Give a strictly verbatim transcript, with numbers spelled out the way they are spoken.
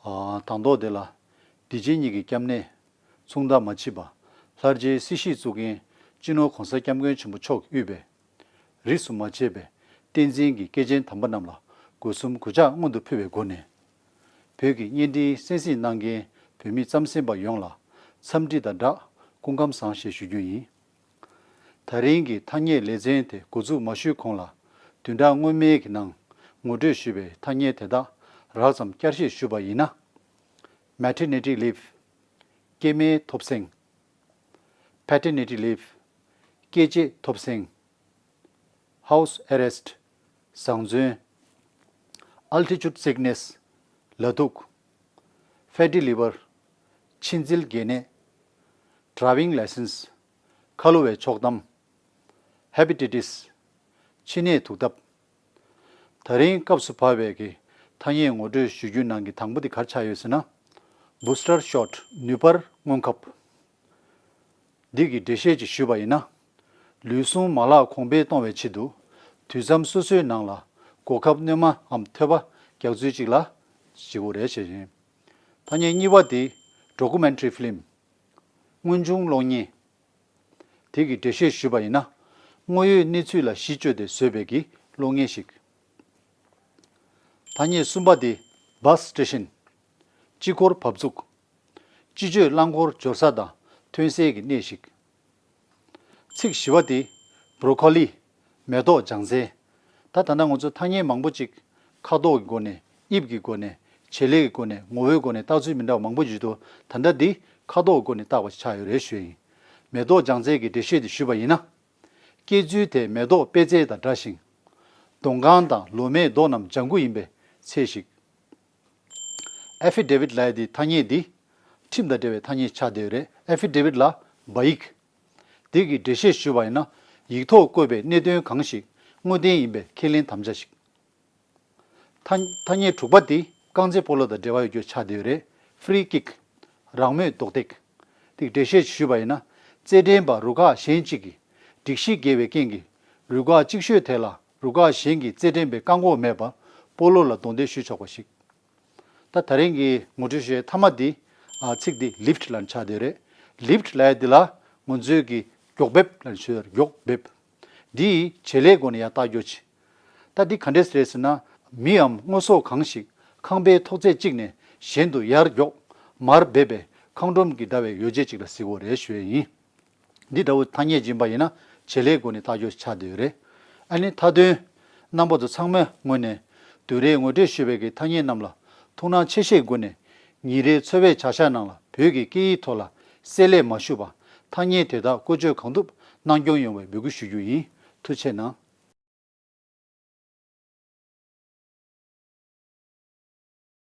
ཨ། དང་ཐོག་དེ་ལ། སྡིངས་ཆའི་གཉིས་ཀྱི་སྐྱབས་གནས། མཚུངས་ཟླ་མ་མཆིས་པ། ལྷར་བཅས་སྲིད་ཞིའི་གཙུག་རྒྱན་སྤྱི་ནོར་༸གོང་ས་༸སྐྱབས་མགོན་ཆེན་པོ་མཆོག་གིས་དབུས་པའི་རིས་སུ་མ་ཆད་པའི་བསྟན་འཛིན་གྱི་སྐྱེས་ཆེན་དམ་པ་རྣམས་ལ་སྒོ་གསུམ་གུས་ཕྱག་སྔོན་དུ་ཕུལ་བའི་སྒོ་ནས། བོད་ཀྱི་བརྙན་འཕྲིན་གསན་གཟིགས་གནང་མཁན་བོད་མི་རྩམ་ཟན་པ་ཡོངས་ལ་འཚམས་འདྲི་དང་སྦྲགས་སྐུ་ཁམས་བཟང་ཞེས་ཞུ་རྒྱུ་ཡིན། ད་རིང་གི་ཐ་སྙད་ལེ་ཚན་དེ་འགོ་འཛུགས་མ་ཞུས་གོང་ལ། བདུན་ཕྲག་སྔོན་མའི་གི་ནང་ངོ་སྤྲོད་ཞུས་པའི་ཐ་སྙད་དེ་དག་རགས་ཙམ་བསྐྱར་བཤད་ཞུས་པ་ཡིན་ན། Maternity leave། སྐྱེས་མའི་ཐོབ་སེང་། Paternity leave། སྐྱེས་ཆེད་ཐོབ་སེང་། House arrest། བཟང་བཙོན། Altitude sickness། ལ་དུག། Fatty liver། མཆིན་ཚིལ་གས་ནད། Driving license། ཁ་ལོ་བའི་ཆོག་ཐམ། Hepatitis། མཆིན་ནད་དུག་ཐབ། ད་རིང་སྐབས་སུ་བབས་པའི་གི་ཐ་སྙད་ངོ་སྤྲོད་ཞུ་རྒྱུའི་ནང་གི་དང་པོ་དེ་ག་རེ་ཆགས་ཡོད་ཟེར་ན། Booster shot། ནུས་པར་སྔོན་ཁབ། འདི་གི་འགྲེལ་བཤད་ཅིག་ཞུས་པ་ཡིན་ན། ལུས་ཟུངས་མ་ལག་གོང་འཕེལ་གཏོང་བའི་ཆེད་དུ། དུས་མཚམས་སོ་སོའི་ནང་ལ་གོ་སྐབས་སྣོན་མའམ་ཐོས་པ་རྒྱག་ཚུལ་ཅིག་ལ་ཞུ་དགོས་རེད་ཞེས་ཡིན། ཐ་སྙད་གཉིས་པ་དེ་Documentary film། དངོས་བྱུང་གློག་བརྙན། དེ་གི་འགྲེལ་བཤད་ཞུས་པ་ཡིན་ན། དངོས་ཡོད་གནས་ཚུལ་ལ་གཞི་བཅོལ་ཏེ་བཟོས་པའི་གི་གློག་བརྙན་ཞིག། ཐ་སྙད་གསུམ་པ་དེ་Bus Station། སྤྱི་འཁོར་བབས་ཚུགས། སྤྱི་སྤྱོད་རླངས་འཁོར་འབྱོར་ས་དང་ཐོན་སའི་གི་གནས་ཤིག། ཚིག་བཞི་པ་དེ་Broccoli། མེ་ཏོག་ལྗང་ཚལ། ད་ད་ལྟ་ང་ཚོ་ཐ་སྙད་མང་པོ་ཅིག་ཁ་དོག་གི་སྒོ་ནས། དབྱིབས་ཀྱི་སྒོ་ནས། བྱེད་ལས་ཀྱི་སྒོ་ནས། ངོ་བོའི་སྒོ་ནས་བཏགས་ཚུལ་མི་འདྲ་བ་མང་པོ་ཡོད་དོ། ད་ལྟ་འདི་ཁ་དོག་གི་སྒོ་ནས་བཏགས་པ་ཆགས་ཡོད་རེད་ཞུ་ཡིན། མེ་ཏོག་ལྗང་ཚལ་གྱི་འགྲེལ་བཤད་དེ་ཞུས་པ་ཡིན་ན། སྐྱེ་ཚུལ་དེ་མེ་ཏོག་པད་ཚལ་དང་འདྲ་ཞིང་། མདོག་ཁང་དང་ལོ་མའི་མདོག་རྣམས་ལྗང་གུ་ཡིན་པའི་ཚལ་ཞིག། Affidavit ལབ་ཡ་དེ་ཐ་སྙད་འདི་ཁྲིམས་དང་འབྲེལ་བའི་ཐ་སྙད་ཆགས་བསྡད་ཡོད་རེད། Affidavit ལ་བ་ཡིག། དེ་གི་འགྲེལ་བཤད་ཞུས་པ་ཡིན་ན། ཡིག་ཐོག་བཀོད་པའི་གནད་དོན་གང་ཞིག་དངོས་བདེན་ཡིན་པའི་ཁས་ལེན་དམ་བཅའ་ཞིག། ཐ་ཐ་སྙད་དྲུག་པ་དེ་རྐང་རྩེད་སྤོ་ལོ་དང་འབྲེལ་བ་ཡོད་རྒྱུ་ཆགས་བསྡད་ཡོད་རེད། Free kick། རང་མོས་རྡོག་རྡེག། དེ་གི་འགྲེལ་བཤད་ཞུས་པ་ཡིན་ན། རྩེད་འགྲན་པ་རུ་ཁག་གཞན་གཅིག་གིས་སྒྲིག་གཞི་འགལ་བའི་རྐྱེན་གྱིས། རུ་ཁག་ཅིག་ཤོས་དེ་ལ་རུ་ཁག་གཞན་གྱིས་རྩེད་འགྲན་པའི་བཀག་འགོག་མེད་པར་སྤོ་ལོ་ལ་རྡུང་རྡེག་ཞུ་ཆོག་པ་ཞིག། ད་ད་རིང་གི་ངོ་སྤྲོད་ཞུ་ཡའི་མཐའ་མ་འདི། ཨ། ཚིག་འདི་Lift ལབ་ནས་ཆགས་བསྡད་རེད། Lift ལབ་ཡ་འདི་ལ་ང་ཚོའི་གི་མགྱོགས་འབེབས་ལབ་ནས་ཞུ་ཡ་རེད། མགྱོགས་འབེབས། འདི་བྱེད་ལས་སྒོ་ནས་ཡར་བཏགས་རྒྱུ་ཅིག། ད་འདི་ག་འདྲས་རེད་ཟེར་ན། མིའམ་དངོས་ཟོག་གང་ཞིག་ཁང་པའི་ཐོག་ཚད་གཅིག་ནས་གཞན་དུ་ཡར་མགྱོགས་མར་འབེབས་པའི་ཁང་སྒྲོམ་གྱི་འདྲ་བའི་ཡོ་བྱད་ཅིག་ལ་ཟེར་གྱི་ཡོད་རེད་ཞུ་ཡ་ཡིན། འདི་འདྲ་བོ་ཐ་སྙད་སྦྱིན་པ་ཡིན་ན་བྱེད་ལས་སྒོ་ནས་བཏགས་རྒྱུ་ཆགས་བསྡད་ཡོད་རེད། ཨ་ནི་མཐའ་དོན། རྣམ་པ་ཚོ་ཚང་མའི་ངོས་ནས་བདུན་རེའི་ངོ་སྤྲོད་ཞུས་པའི་གི་ཐ་སྙད་རྣམས་ལ་ཐུགས་སྣང་ཆེ་བཞེས་སྒོ་ནས། ཉིན་རེའི་འཚོ་བའི་བྱ་གཞག་ནང་ལ་བོད་ཀྱི་སྐད་ཡིག་ཐོག་ལ་བསྲེ་ལྷད་མ་ཞུགས་པར་ཐ་སྙད་དེ་དག་བཀོལ་སྤྱོད་གང་ཐུབ་གནང་སྐྱོང་ཡོང་བའི་འབོད་སྐུལ་ཞུ་རྒྱུ་ཡིན། ཐུགས་རྗེ་གནང་།